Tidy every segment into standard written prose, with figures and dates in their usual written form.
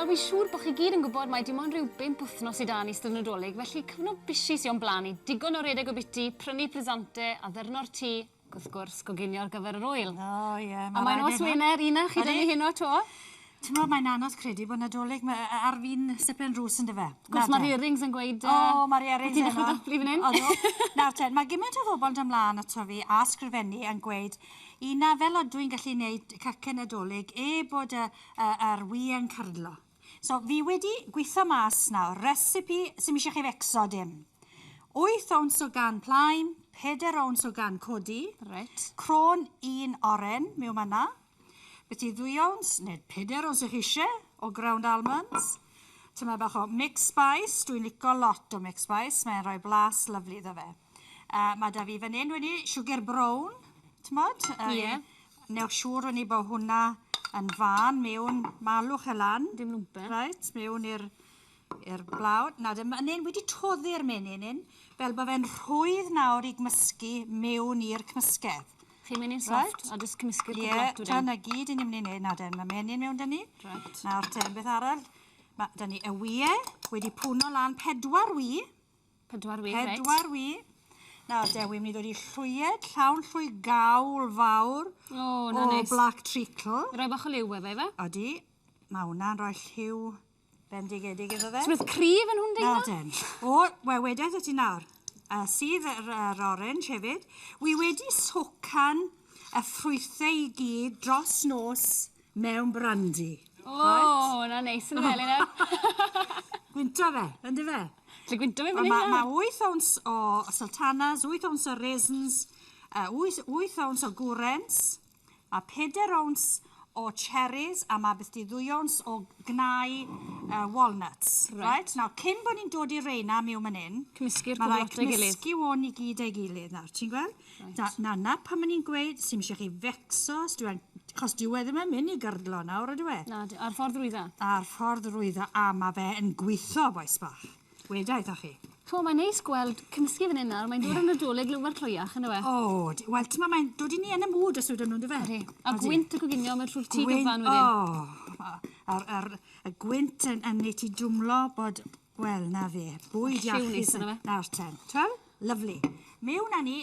Wel, wi'n siŵr bod chi gyd yn gwybod mai dim ond rhyw bump wythnos sy 'da ni ystod Nadolig, felly cyfnod bishi sy o'n blaen ni, digon o redeg o biti, prynu presante, addurno'r tŷ, ac wrth gwrs, goginio ar gyfer yr ŵyl. O ie, ma' A mae'n nos Wener, Ina, chi 'da ni heno 'to. T'mod mae'n anodd credu bod Nadolig ma' yy ar fin stepen drws on'd yfe? Wrth gwrs ma'r earrings yn gweud yy... O ma'r earrings heno. Ti'n dechre dathlu fan 'yn. Odw. Nawr te, ma' giment o bobol yn do' mlan ato fi a sgrifennu yn gweud Ina fel odw i'n gallu neud cacen Nadolig e bod y y yr wŷ yn cyrlo. So fi wedi gwitho mas nawr recipe sim isie chi fecso dim. Wyth owns o gan plaen, peder owns o gan codi. Reit. Crôn un oren miwn man 'na. Byti ddwy owns, neu peder os ych chi isie, o ground almonds. Tyma bach o mixed spice, dwi'n lico lot o mixed spice, mae'n rhoi blas lyfli iddo fe. Mae da fi fan hyn wedi sugar brown, t'mod? Ie. Yeah. Newch siŵr o'n i bod hwnna yn fan mewn, malwch e lan. Dim lwmpen. Right, mewn i'r i'r blawd. Nawr de, ma' hyn wedi toddi'r menyn hyn, fel bod fe'n rhwydd nawr i gymysgu mewn i'r cymysgedd. Chi'n mynd i'n soft right. a jyst cymysgu'r cwbl lot wedyn. Ie, dyna gyd i ni'n mynd i wneud. Nawr de, mae menyn mewn dyn ni. Right. Nawr te, beth arall? Mae dyn ni y wyau wedi pwno lan pedwar wy. Pedwar wy, reit. Pedwar wy. Nawr de, wi'n mynd i ddod i llwyed, llawn llwy gawl fawr oh, o nice. black treacle. Rhoi bach o liw efo, efe? Odi. Mae hwnna'n rhoi lliw Bendigedig iddo fe. Ti'n cryf yn hwn deimlo? Nawr den. O, wel wedaith i ti nawr. Sydd yr, yr orange hefyd. Wi wedi socan y ffrwythau i gyd dros nos mewn brandy. O, right? na neis yn fel yna. Gwynto fe, ynddo fe? Lle gwynto fe fan hyn? Mae ma 8 owns o sultanas, 8 owns o raisins, 8, 8 owns o gwrens, Mae peder owns o cherries a mae beth ddwy owns o gnau walnuts. Right. right? Nawr, cyn bod ni'n dod i reina miwn man hyn, Cymysgu'r mae cwbl rhaid at ei gilydd. cymysgu hwn i gyd ei gilydd. Nawr, ti'n gweld? Right. Na, na, na pan ma'n ni'n gweud, sy'n eisiau chi fecso, os dyw e'n- achos dyw e ddim yn mynd i gyrdlo nawr, ydyw e? Na, a'r ffordd rwydda. A'r ffordd rwydda, a mae fe yn gwitho, bois bach. Weda iddo chi. Ch'mo' mae'n neis gweld cymysgu fan 'yn nawr mae'n dod yn Nadolig lwfer clwyach on'd yw e? O d- wel t'mo' mae'n dod i ni yn y mood os ydyn nhw on'd yfe? Ydi. A gwynt y coginio mewn trw'r tŷ gyfan wedyn. O! A'r a'r y gwynt yn yn neu' ti dwmlo bod wel 'na fe. Bwyd Lliw neis iachus. yno fe. Nawr ten. T'wel? Lyfli. Miwn â ni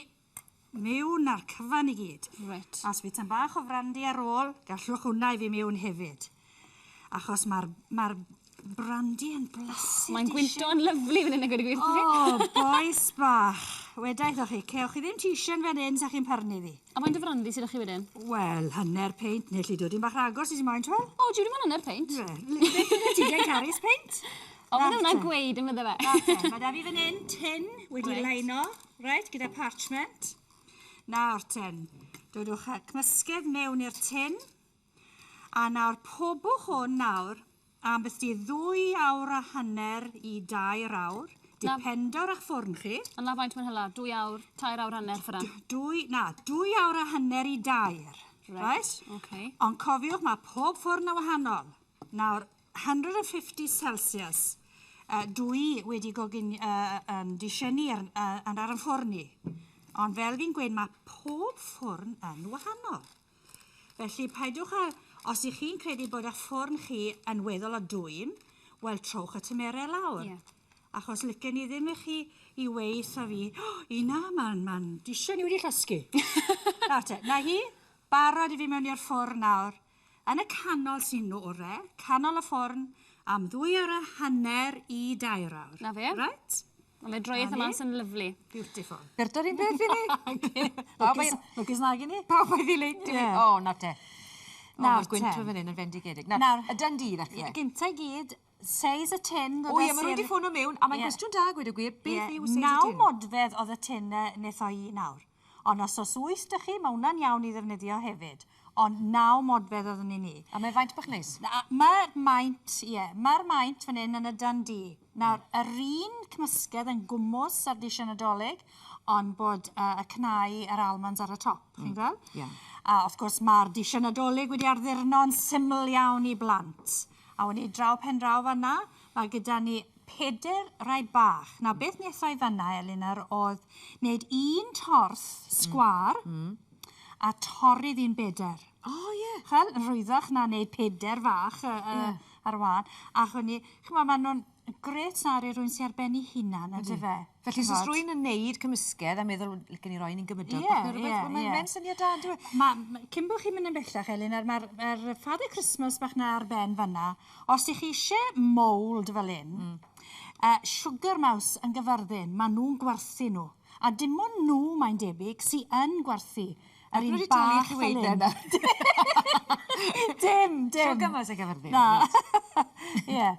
miwn â'r cyfan i gyd. Reit. A os fydd tam bach o frandi ar ôl, gallwch hwnna i fi miwn hefyd. Achos mae'r ma brandi yn blasu. Mae'n gwynto'n lyfli fan hyn a gweud y gwir. O, bois bach. Weda iddo chi, cewch chi ddim t-shirt fan hyn sa chi'n pyrnu fi. A faint o frandi sydd â chi wedyn? Wel, hanner peint, neu lli dod un bach rhagor sydd moyn, twel? O, dwi ddim yn hanner peint. Beth ydych ti, gen Carys peint? O, mae hwnna'n gweud yn fydde fe. Mae da fi fan hyn tin wedi right. leino, right, gyda parchment. Nawr ten, dodwch y cymysgedd mewn i'r tin. A nawr pobwch hwn nawr am beth di ddwy awr a hanner i dair awr. Dependo ar eich ffwrn chi. A na faint mae'n hala? Dwy awr, tair awr hanner ffyra? Dwy, na, dwy awr a hanner i dair. Right. right? Okay. Ond cofiwch, mae pob ffwrn yn wahanol. Nawr, 150 Celsius, uh, dwi wedi gogin, uh, um, disynnu ar, uh, ar y ffwrn i. Ond fel fi'n gweud, mae pob ffwrn yn wahanol. Felly, paidiwch â... Os ych chi'n credu bod eich ffwrn chi yn weddol o dwym, wel, trowch y tymerau lawr. Yeah. Achos licen i ddim i chi i weith a fi, oh, i na, mae'n ma disio ni wedi llosgi. Nawr te, na hi, barod i fi mewn i'r ffwrn nawr. Yn y canol sy'n ore, canol y ffwrn, am ddwy awr a hanner i dair awr. Na fe. Right? Mae fe droi eitha mas yn lyfli. Beautiful. Byrdo'r un peth i ni. Pawb a'i... Lwcus nag i ni. Pawb a'i ddileit i ni. O, nawr te. Nawr Mae'r gwynt fan hyn yn fendigedig. Nawr, y Dundee ddechrau. Gynta i gyd, seis y tin. O ie, mae rhywun wedi ffono mewn, a mae'n gwestiwn da, gweud y gwir. Beth yw seis y tin? Naw modfedd oedd y tin wnaeth o i nawr. Ond os oes wyth 'da chi, mae hwnna'n iawn i ddefnyddio hefyd. Ond naw modfedd oeddwn ni ni. A mae faint bach neis? Mae'r maint, ie, yeah, mae'r maint fan hyn yn y Dundee. Nawr, yr un cymysgedd yn gwmws ar disiau Nadolig, ond bod y cnau, yr almonds ar y top, chi'n gweld? Yeah. A wrth gwrs mae'r disiau Nadolig wedi arddurno'n syml iawn i blant. A wedi draw pen draw fanna, mae gyda ni peder rai bach. Nawr, beth wnaethai fanna, Elinor, oedd wneud un torth sgwâr a torri ddi'n beder. O, ie. Ch'wel, yn rhwyddach na neud peder fach yy yy ar wahân. A ch'wn i, ch'mo' ma' nw'n grêt na i rywun sy ar ben 'i hunan on'd yfe? Felly os o's rywun yn neud cymysgedd a meddwl licen i roi un i'n gymydog Ie, bach ne' rwbeth ie, wel mae'n ie. mae'n syniad da on'd yw e? Ma' ma' cyn bo' chi'n mynd yn bellach Elin a'r ma'r ma'r Father Christmas bach 'na ar ben fan 'na os 'ych chi isie mould fel 'yn Sugar Mouse yn Gyfyrddin, ma' nhw'n gwerthu nhw. A dim ond nhw, mae'n debyg, sy yn gwerthu yr un bach fel hyn. Dim, dim. Sugar Mouse yn Gyfyrddin. Na. Ie.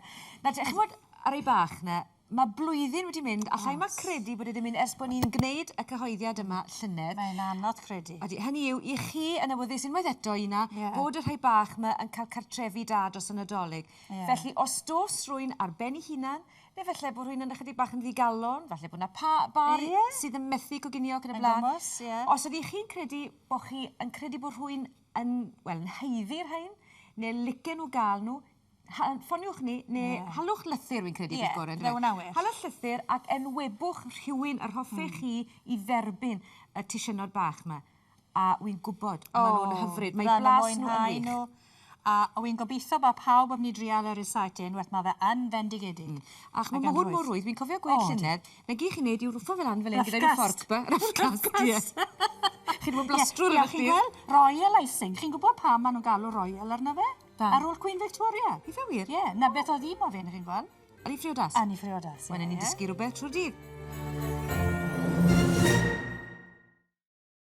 Na te, ch'mod, ar ei bach 'na, ma' blwyddyn wedi mynd, alla i'm a credu bod e 'di mynd ers bod ni'n gwneud y cyhoeddiad yma llynedd. Mae'n anodd credu. Odi, hynny yw, i chi yn awyddus unwaith eto, Ina, yeah. bod y rhai bach 'ma yn cael cartrefi da dros y Nadolig. Yeah. Felly, os dos rwy'n ar ben ei hunan, neu falle bod rhywun yn ychydig bach yn ddigalon, falle bod 'na pa bar yeah. sydd yn methu coginio ac yn y blaen. Gymwys, yeah. Os ydych chi'n credu bod chi yn credu bod rhywun yn, wel, yn haeddu'r rhain, neu licen nhw gael nhw, ffoniwch ni, neu yeah. halwch lythyr, wy'n credu, yeah, beth gorau. Fe wna well. Halwch lythyr ac enwebwch rhywun yr hoffech chi i dderbyn y tisiynod bach yma. A wy'n gwybod, oh, maen nhw'n hyfryd. Mae blas nhw yn wych. A wy'n gobeithio bod pawb yn mynd i drial y recipe unwaith mae fe yn fendigedig. Ac mae hwn mor rwydd, fi'n cofio gweud llynedd, na gyd chi'n neud yw rwffo fel lan fel hyn gyda rhyw fforc ba. Rough cast, ie. Chi'n bod yn blastrwr yn Chi'n gweld Royal Icing, chi'n gwybod pam maen nhw'n galw Royal arno fe? Pam? Ar ôl Queen Victoria. Ife wir? Ie, na beth oedd hi mo fe, chi'n gweld? Yn ei phriodas? Yn ei phriodas, ie. Wel, ni'n dysgu rhywbeth trwy'r dydd.